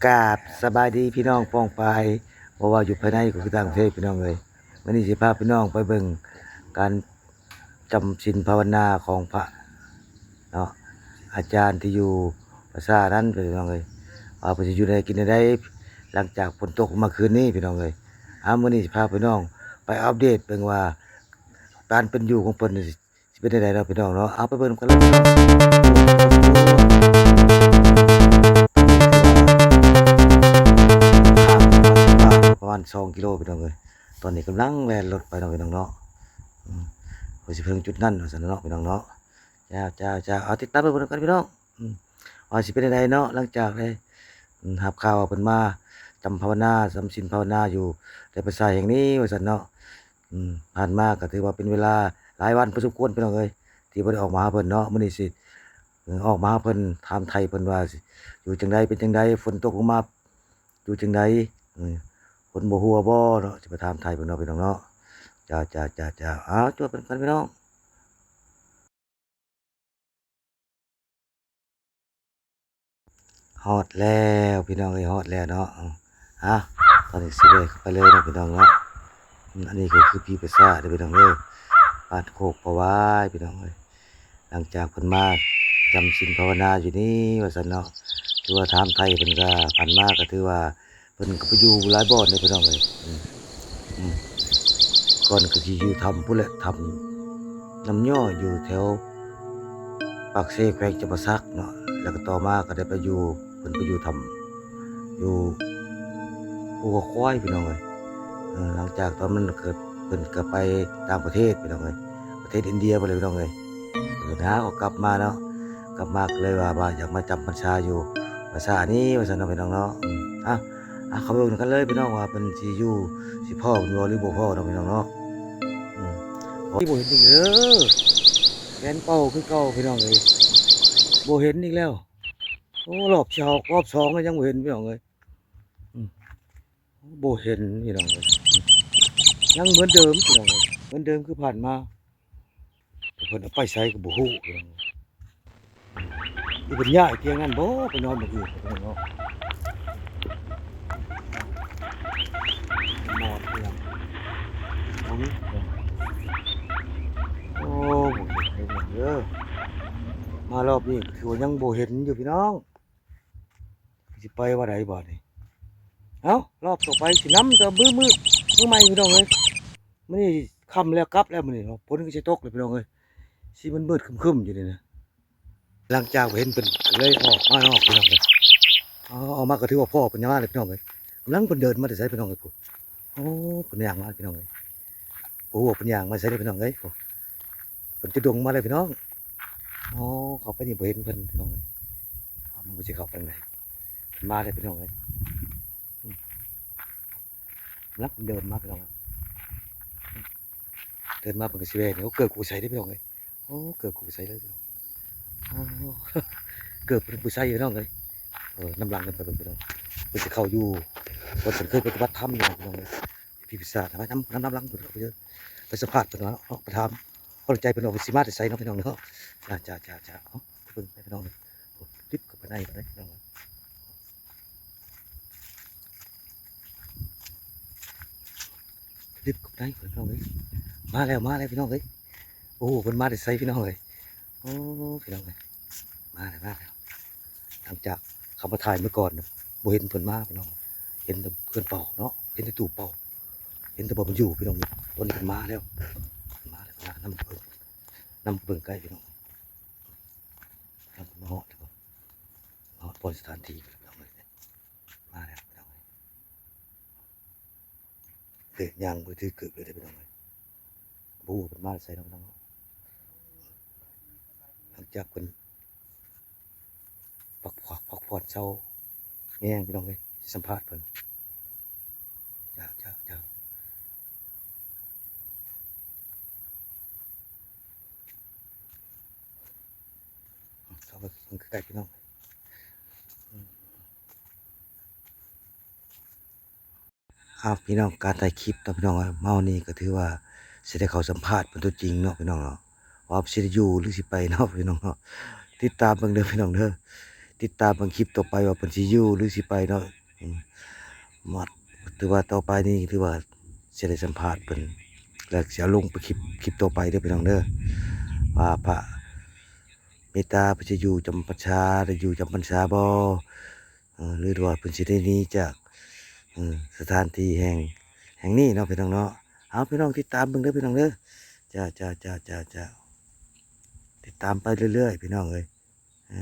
ກາບສະບາຍດີພີ່ນ້ອງປ້ອງປາຍ ບໍ່ວ່າຢູ່ພາຍໃນກໍຄືຕ່າງປະເທດພີ່ນ້ອງເອີຍ. ມື້ນີ້ຊິພາພີ່ນ້ອງໄປເບິ່ງການຈຳສິນພາວະນາຂອງພະເນາະ ອາຈານທີ່ຢູ່ປາສາດນັ້ນພີ່ນ້ອງເອີຍ ວ່າເພິ່ນຊິຢູ່ແນວໃດກິນແນວໃດ ຫຼັງຈາກຝົນຕົກມາຄືນນີ້ພີ່ນ້ອງເອີຍ. ເອົາ ມື້ນີ້ຊິພາພີ່ນ້ອງໄປອັບເດດເບິ່ງວ່າການເປັນຢູ່ຂອງເພິ່ນນີ້ ຊິເປັນຈັ່ງໃດເນາະພີ່ນ້ອງເນາະ. ເອົາ ໄປເບິ່ງນຳກັນເລີຍພີ່ນ້ອງ. ປະມານສອງກິໂລພີ່ນ້ອງເອີຍ. ຕອນນີ້ກຳລັງແລ່ນລົດໄປເນາະພີ່ນ້ອງເນາະ. ອືມ ເພື່ອຊິເຖິງຈຸດນັ້ນວ່າຊັ້ນເນາະພີ່ນ້ອງເນາະ. ເຈົ້າ ເຈົ້າ ເຈົ້າ ເອົາ ຕິດຕາມໄປເບິ່ງນຳກັນພີ່ນ້ອງ. ອືມ ວ່າຊິເປັນຈັ່ງໃດເນາະ ຫຼັງຈາກໄດ້ ອືມ ຮັບຂ່າວວ່າເພິ່ນມາຈຳພາວະນາ ຈຳສິນພາວະນາຢູ່ໃນປາສາດແຫ່ງນີ້ວ່າຊັ້ນເນາະ. ອືມ ຜ່ານມາກໍຖືວ່າເປັນເວລາຫຼາຍວັນພໍສົມຄວນພີ່ນ້ອງເອີຍ ທີ່ບໍ່ໄດ້ອອກມາຫາເພິ່ນເນາະ. ມື້ນີ້ຊິ ເອີ ອອກມາຫາເພິ່ນ ຖາມໄຖ່ເພິ່ນວ່າຢູ່ຈັ່ງໃດ ເປັນຈັ່ງໃດ ຝົນຕົກລົງມາຢູ່ຈັ່ງໃດ ເອີ ຝົນບໍ່ຮົ່ວບໍ່ເນາະ. ຊິໄປຖາມໄຖ່ເພິ່ນເນາະພີ່ນ້ອງເນາະ. ເຈົ້າ ເຈົ້າ ເຈົ້າ ເຈົ້າ ເອົາ ຈວດເພິ່ນກັນພີ່ນ້ອງ. ຮອດແລ້ວພີ່ນ້ອງເອີຍ ຮອດແລ້ວເນາະ. ອາ ຕອນນີ້ຊິແວ່ເຂົ້າໄປເລີຍເນາະພີ່ນ້ອງເນາະ. ອັນນີ້ກໍຄືປີປາສາດເດີພີ່ນ້ອງເດີ ບ້ານໂຄກປະຫວາຍພີ່ນ້ອງເອີຍ. ຫຼັງຈາກເພິ່ນມາຈຳສິນພາວະນາຢູ່ນີ້ວ່າຊັ້ນເນາະ ຄືວ່າຖາມໄຖ່ເພິ່ນກໍຜ່ານມາກໍຖືວ່າ ເພິ່ນກໍໄປຢູ່ຫຼາຍບ່ອນເດ້ພີ່ນ້ອງເອີຍ. ອືມ ອືມ ກ່ອນກໍຊິຢູ່ຖ້ຳພຸ້ນແຫຼະ ຖ້ຳນ້ຳຍ້ອຍຢູ່ແຖວປາກເຊ ແຂວງຈຳປາສັກເນາະ. ແລ້ວກໍຕໍ່ມາກໍໄດ້ໄປຢູ່ ເພິ່ນໄປຢູ່ຖ້ຳຢູ່ພູເຂົາຄວາຍພີ່ນ້ອງເອີຍ. ເອີ ຫຼັງຈາກຕອນນັ້ນກໍ ເພິ່ນກໍໄປຕ່າງປະເທດພີ່ນ້ອງເອີຍ ປະເທດອິນເດຍພຸ້ນແຫຼະພີ່ນ້ອງເອີຍ. ເພິ່ນຫາກໍກັບມາເນາະ ກັບມາກໍເລີຍວ່າ ວ່າຢາກມາຈຳພັນສາຢູ່ປາສາດນີ້ວ່າຊັ້ນເນາະພີ່ນ້ອງເນາະ. ອືມ ອ່ະ ອ່ະ ເຂົ້າໄປເບິ່ງນຳກັນເລີຍພີ່ນ້ອງ ວ່າເພິ່ນຊິຢູ່ ຊິພໍ້ເພິ່ນບໍ່ ຫຼືບໍ່ພໍ້ເນາະພີ່ນ້ອງເນາະ. ອືມ ບໍ່ເຫັນອີກເດີ ແກນເປົ່າຄືເກົ່າພີ່ນ້ອງເອີຍ ບໍ່ເຫັນອີກແລ້ວ. ໂອ້ ລອບສອງ ລອບສອງກໍຍັງບໍ່ເຫັນພີ່ນ້ອງເອີຍ. ອືມ ບໍ່ເຫັນພີ່ນ້ອງເອີຍ ຍັງເໝືອນເດີມພີ່ນ້ອງເອີຍ ເໝືອນເດີມຄືຜ່ານມາ. ເພິ່ນເອົາໄປໃສກໍບໍ່ຮູ້ພີ່ນ້ອງເອີຍ. ເພິ່ນຍ້າຍຕຽງນັ້ນບໍ່ ໄປນອນບ່ອນອື່ນພີ່ນ້ອງເນາະ. ໝອດພີ່ນ້ອງ ໂອ້ ບໍ່ເຫັນເດີ ມາລອບນີ້ຖືວ່າຍັງບໍ່ເຫັນຢູ່ພີ່ນ້ອງ. ຊິໄປວ່າໃດບາດນີ້. ເອົ້າ ລອບຕໍ່ໄປຊິນຳແຕ່ມື້ ມື້ ມື້ໃໝ່ພີ່ນ້ອງເອີຍ. ມື້ນີ້ຄ່ຳແລ້ວ ກັບແລ້ວມື້ນີ້ເນາະ ຝົນກໍຊິຕົກແລ້ວພີ່ນ້ອງເອີຍ. ຊິມືດໆ ຄຶ້ມໆ ຢູ່ນີ້ນະ. ຫຼັງຈາກເຫັນເພິ່ນກໍເລີຍອອກມານອກພີ່ນ້ອງເອີຍ. ເອົາ ອອກມາກໍຖືວ່າພໍ້ເພິ່ນຍ່າງມາແລ້ວພີ່ນ້ອງເອີຍ. ກຳລັງເພິ່ນເດີນມາແຕ່ໃສພີ່ນ້ອງເອີຍ ໂອ້ ເພິ່ນຍ່າງມາພີ່ນ້ອງເອີຍ. ບໍ່ຮູ້ວ່າເພິ່ນຍ່າງມາໃສເດ້ພີ່ນ້ອງເອີຍ. ໂອ້ ເພິ່ນຈະດົງມາເລີຍພີ່ນ້ອງ. ອໍ ເຂົ້າໄປນີ້ບໍ່ເຫັນເພິ່ນພີ່ນ້ອງເອີຍ. ມັນບໍ່ຊິເຂົ້າໄປທາງໃດ ເພິ່ນມາເລີຍພີ່ນ້ອງເອີຍ. ອືມ ກຳລັງເພິ່ນເດີນມາພີ່ນ້ອງເອີຍ. ອືມ ເດີນມາເພິ່ນກໍຊິແວ່ນີ້. ໂອ້ ເກີບກູໃສ່ເດ້ພີ່ນ້ອງເອີຍ. ໂອ້ ເກີບກູໃສ່ເລີຍພີ່ນ້ອງ. ໂອ້ ເກີບເພິ່ນກູໃສ່ພີ່ນ້ອງເອີຍ. ເອີ ນຳຫຼັງກັນໄປເບິ່ງພີ່ນ້ອງ. ເພິ່ນຊິເຂົ້າຢູ່ ເພິ່ນເຄີຍປະຕິບັດທຳຢູ່ພີ່ນ້ອງເອີຍ. ພິພິສາດ ນຳ ນຳ ນຳຫຼັງເພິ່ນເຂົ້າໄປເດີ ໄປສຳພາດເພິ່ນວ່າເນາະ ໄປຖາມຄວາມໃຈເພິ່ນວ່າເພິ່ນຊິມາແຕ່ໃສເນາະພີ່ນ້ອງເນາະ. ຈ້າ ຈ້າ ຈ້າ ຈ້າ ເອົາ ໄປເບິ່ງໄປພີ່ນ້ອງເອີຍ. ໂອ້ ລິບເຂົ້າໄປໃນພຸ້ນເດ້ພີ່ນ້ອງເອີຍ. ລິບເຂົ້າໄປໃນພຸ້ນພີ່ນ້ອງເອີຍ. ມາແລ້ວ ມາແລ້ວພີ່ນ້ອງເອີຍ. ໂອ້ ເພິ່ນມາແຕ່ໃສພີ່ນ້ອງເອີຍ. ໂອ້ ພີ່ນ້ອງເອີຍ ມາແລ້ວ ມາແລ້ວ. ຫຼັງຈາກເຂົາມາຖ່າຍມື້ກ່ອນນະ ບໍ່ເຫັນເພິ່ນມາພີ່ນ້ອງ ເຫັນແຕ່ເຮືອນເປົ່າເນາະ ເຫັນແຕ່ຕູ້ເປົ່າ ເຫັນແຕ່ບ່ອນເພິ່ນຢູ່ພີ່ນ້ອງ. ຕອນນີ້ເພິ່ນມາແລ້ວ ເພິ່ນມາແລ້ວ ນຳເບິ່ງ ນຳເບິ່ງໃກ້ພີ່ນ້ອງ. ມາຮອດແລ້ວ ມາຮອດບ່ອນສະຖານທີ່ພີ່ນ້ອງເອີຍ. ມາແລ້ວພີ່ນ້ອງເອີຍ. ເອີ ຍ່າງບໍ່ຖືກເກີບເລີຍເດ້ພີ່ນ້ອງເອີຍ. ບໍ່ຮູ້ວ່າເພິ່ນມາແຕ່ໃສເນາະພີ່ນ້ອງເນາະ. ຫຼັງຈາກເພິ່ນພັກຜ່ອນ ພັກຜ່ອນເຊົາແຮງພີ່ນ້ອງເອີຍ ຊິສຳພາດເພິ່ນ. ເຈົ້າ ເຈົ້າ ເຈົ້າ. ເຂົ້າໄປເບິ່ງໃກ້ໆ ພີ່ນ້ອງ. ອ້າວ ພີ່ນ້ອງ ການຖ່າຍຄລິບເນາະພີ່ນ້ອງເອີຍ ມາຮອດນີ້ກໍຖືວ່າຊິໄດ້ເຂົ້າສຳພາດເພິ່ນຕົວຈິງເນາະພີ່ນ້ອງເນາະ ວ່າເພິ່ນຊິໄດ້ຢູ່ ຫຼື ຊິໄປເນາະພີ່ນ້ອງເນາະ. ຕິດຕາມເບິ່ງເດີພີ່ນ້ອງເດີ. ຕິດຕາມເບິ່ງຄລິບຕໍ່ໄປວ່າເພິ່ນຊິຢູ່ຫຼືຊິໄປເນາະ. ອືມ ໝົດ ຖືວ່າຕໍ່ໄປນີ້ຖືວ່າຊິໄດ້ສຳພາດເພິ່ນ ແລ້ວຊິເອົາລົງໄປຄລິບ ຄລິບຕໍ່ໄປເດີພີ່ນ້ອງເດີ ວ່າພະເມດຕາເພິ່ນຊິຢູ່ຈຳພັນສາ ໄດ້ຢູ່ຈຳພັນສາບໍ່ ເອີ ຫຼືວ່າເພິ່ນຊິໄດ້ໜີຈາກ ເອີ ສະຖານທີ່ແຫ່ງ ແຫ່ງນີ້ເນາະພີ່ນ້ອງເນາະ. ເອົາ ພີ່ນ້ອງຕິດຕາມເບິ່ງເດີພີ່ນ້ອງເດີ. ຈ້າ ຈ້າ ຕິດຕາມໄປເລື້ອຍໆ ພີ່ນ້ອງເອີຍ. ເອີ